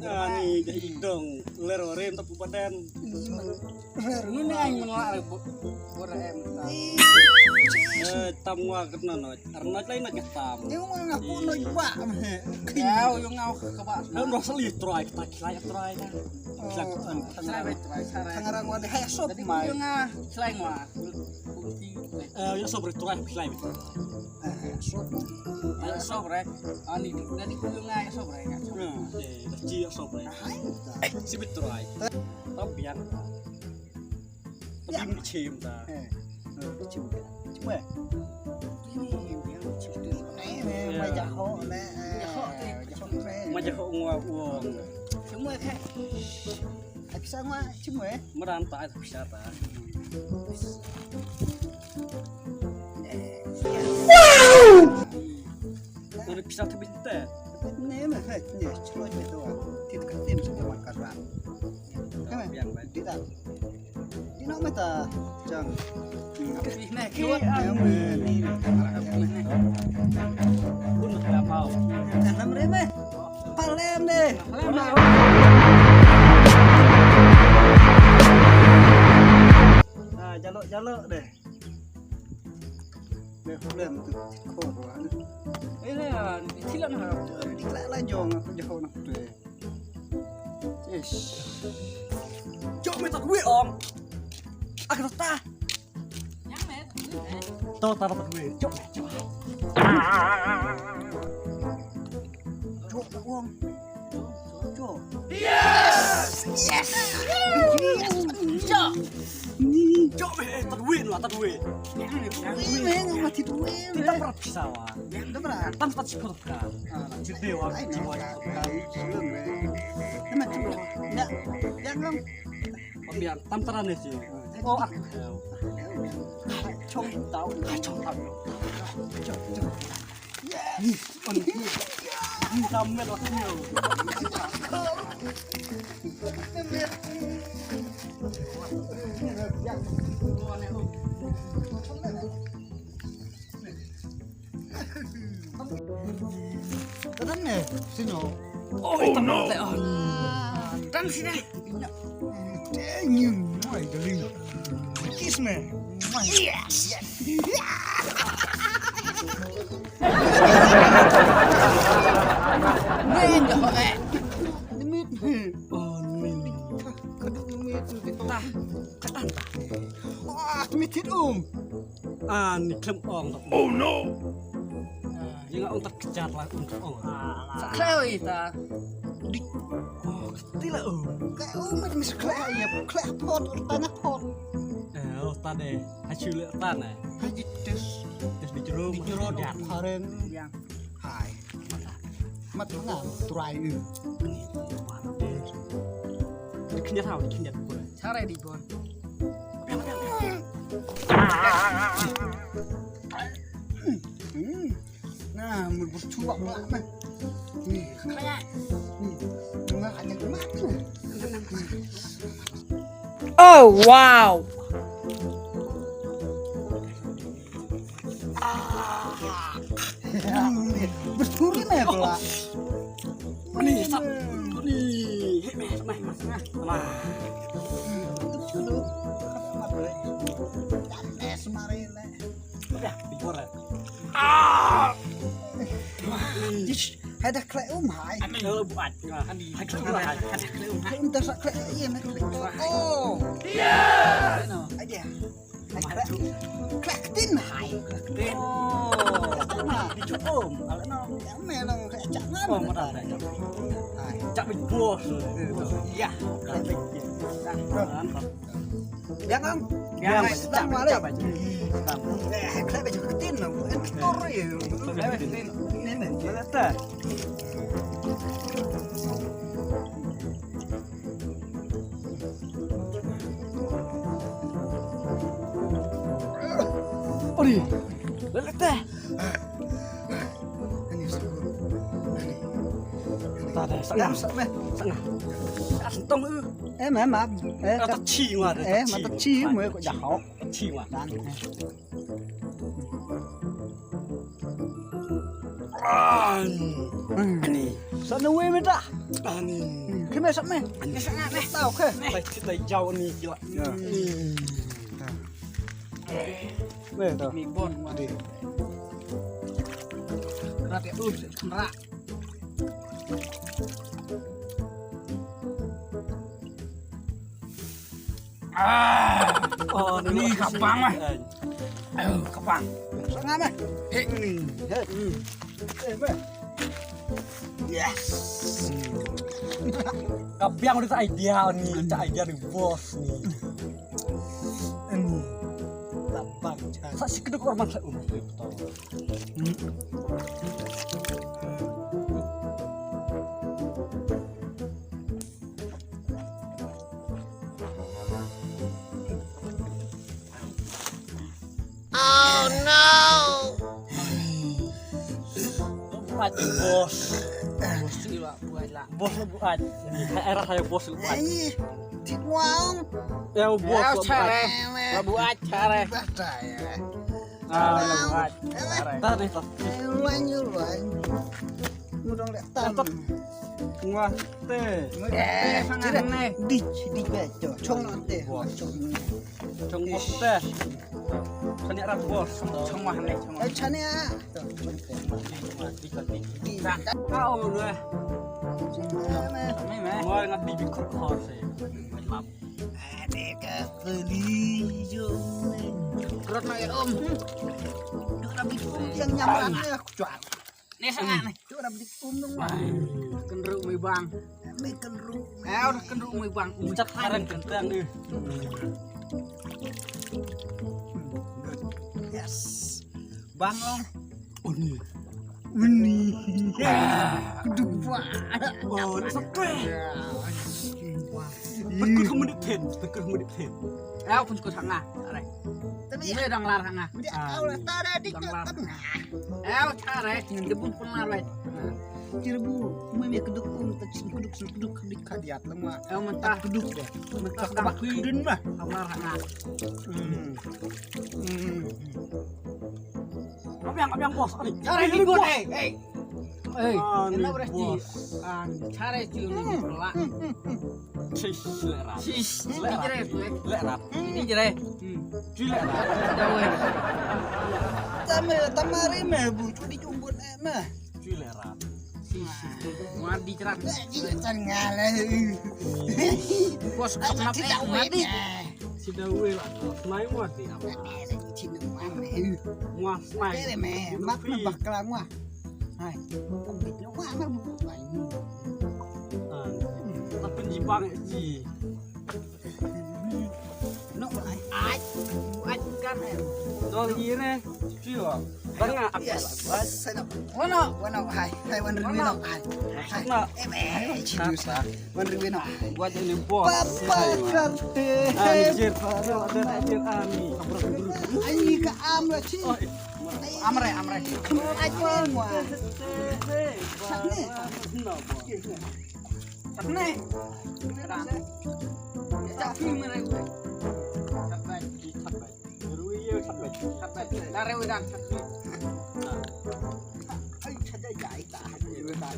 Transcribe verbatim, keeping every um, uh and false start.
Ani dei dong lero rem ta pu badan. Ngin ai mengelak re bu-, bora em ta. Eh, tam ngwa kat na noi. Ar noi lai na kat tam. Dia ngwa ngaku noi ba meh. Ya, u yung ngau ke ba. Dong dong seli try kita kilai try na. Kilai try. Sarai bai try, sarai. Tangarang wa dei hai sop mai. Yung nga, kilai ngwa. Eh, ya sop bai try kilai. Eh, sop. Ya sop bai. Ani, dari ku yung nga ya sop bai. Ya, eh, dah ji ya sop bai. Hai. Si bai try. Tam biang. Tapi mu chim ta. Eh, eh, chim ta. Chim eh. Chim, chim tu. Eh, eh, ma jaho ne. Eh, jaho ne. Ma jaho ngwa uong. Chim eh, eh. Ai pisa ngwa, chim eh. Meran ta, ai pisa ta. Wow! Ora pisa ta binte. Ne, me, he, ne, chlo me to. Tit ka tim sa wan ka ran. Kame, biang ba. Dita. Dino mata jang. Ih, ne, ki, ah, ne, ne, ne. Bun na pau. Tanam re me. Palem de. Ah, jalok, jalok de. Ne, palem tu. Kor wa. Eh, ne, ah, ni thilak na. Ni thilak la jong aku jauh nak tu. Yes. Jom minta duit, Ong. Aku tak tahu. Yang mana? Tahu tak dapat duit. Jom, jom. Jom, Ong. Jom. Yes! Yes! Yes! Jom. Jom, eh, tak duit lah, tak duit. Yang mana? Yang mana? Mati duit. Tidak pernah bisa, Wan. Yang mana? Tanpa cukup. Ka. Jide wa. Ai, jiwa. Ka. Kena tu. Ya. Ya ngam. Biar tam tara ne si. Oh, ak. Chong tau. Chong tau. Chong, chong. Yes. Ni tam me la ni. Ka dang ne, sino. Oh, oh, no. Dang sini. Dang you, my darling. Kiss me. Yes. Min, oh, eh. Min. Oh, min. Ka dang min tu. Tah. Ka dang. Wah, tu min tit um. Ah, ni klem ong. Oh no. Ah, ïa nga ong ta kjat la ong ong. Sa khlem ita. Dik. Oh, kti la ong. Ka ong mat mis khlem ïa khlem pot ong ta na pot. Eh, ong ta de. Ha shu le ta na. Ha itis. Tis di jero. Di jero kjat. Haren. Yang. Hai. Mat nga trai ni. Di knyat ha, di knyat. Chare di bon. Hmm. Nah, mun bercuba pula mah. Ni, kaya. Ni, dengar aja kena. Oh, wow. Berduri nih pula. Ni sap. Ni. Hei, meh, meh, meh, meh. Meh. Dulu. Jangan semari nih. Udah, dibor. Ah. Ish, ada klek um hai. Ani lo buat. Ani. Ada klek um hai. Ada klek um hai. Klek um dah klek iya meh klek. Oh. Iya. Aja. Klek tin hai. Klek tin. Oh. Di cukum. Kalau no, yang menang kayak jangan. Oh, mata. Hai. Cak bos. Iya. Klek tin. Yang ang. Yang sedang balik. Eh, klek baju ketin. Bukan ketor ya. Klek baju ketin. Ini nih. Mana tak? Lelete. Tade, sanga. Sanga. Sanga. Santong. Eh, mama. Eh, mata chi wa, eh, mata chi, mo ko jaho. Chi wa. Dan. Ani. Sa na we me ta. Ani. Ke me sa me. Ani. Sa me. Tau ke. Lai kita jauh ni kila. Ya. Weh, tu. Mi bon ma. Rat ya, uh, rat. Ah, oh, ni kapang mah. Ayo, kapang. Sanga mah. Eh, ni. Eh, mah. Yes. Kabiang udah tak idea ni, tak idea ni bos ni. Hmm. Lapang. Sa sikit hormat sa um. Oh no! Buat bos. Bos sila buat lah. Bos buat. Era saya bos buat. Ai, tik wang. Ya bos buat. Cara. Buat cara. Ah, buat. Tadi tadi. Luan luan. Mudong dak tam. Wah, te. Eh, sana ne. Dich, dich be. Chong te. Chong bos te. Chania rat bos. Chong mah ne, chong mah. Eh, chania. Kau ne. Wah, ngat bibik kor kor se. Ade ka peli jo. Rot na om. Duk na bibik yang nyaman ne aku jual. Ni sangat ni. Tu dah beli um dong. Kendru mui bang. Mui kendru. Eh, udah kendru mui bang. Ucap karen kentang ni. Yes. Bang long. Uni. Uni. Kedua. Oh, sakit. Tekut kamu di pen, tekut kamu di pen. Eh, aku tekut hanga. Are. Tapi ya dang lar hanga. Dia kau lah tak ada di tengah. Eh, cara ngan debun pun lar wai. Kira bu, mui me keduk um, tak cin keduk, cin keduk, keduk kadiat lama. Eh, mentah keduk deh. Mentah keduk dun mah. Amar hanga. Hmm. Hmm. Abiang, abiang bos. Cara ni bos. Eh, eh. Eh, kena berhenti. Ah, cara itu ni pula. Sis, lerat. Sis, lerat. Ini jerai tu eh. Lerat. Ini jerai. Hmm. Lerat. Tama, tamari meh bu, tu di jumbut eh meh. Lerat. Sis. Muat di cerat. Di cerat ngale. Bos kenapa eh muat di? Sida wei lah. Mai muat di apa? Muat mai. Tere meh, mak na bakla muat. Hai, bit no wa ma bu ai. Ah, tapi ni bang ji. No ai ai. Ai kan. No ire. Tio. Bang ah. Yes. Wano, wano hai. Hai wan ri no ai. Hai. Eh me, ci du sa. Wan ri no ai. Buat ini bos. Papa kante. Anjir. Anjir ani. Ai ka am la ci. Amre, amre. Ai mo. Sakne. Sakne. Sakne. Sakne. Rui ye sakne. Sakne. Dare udan sakne. Ai, sakne jai ta. Rui ta.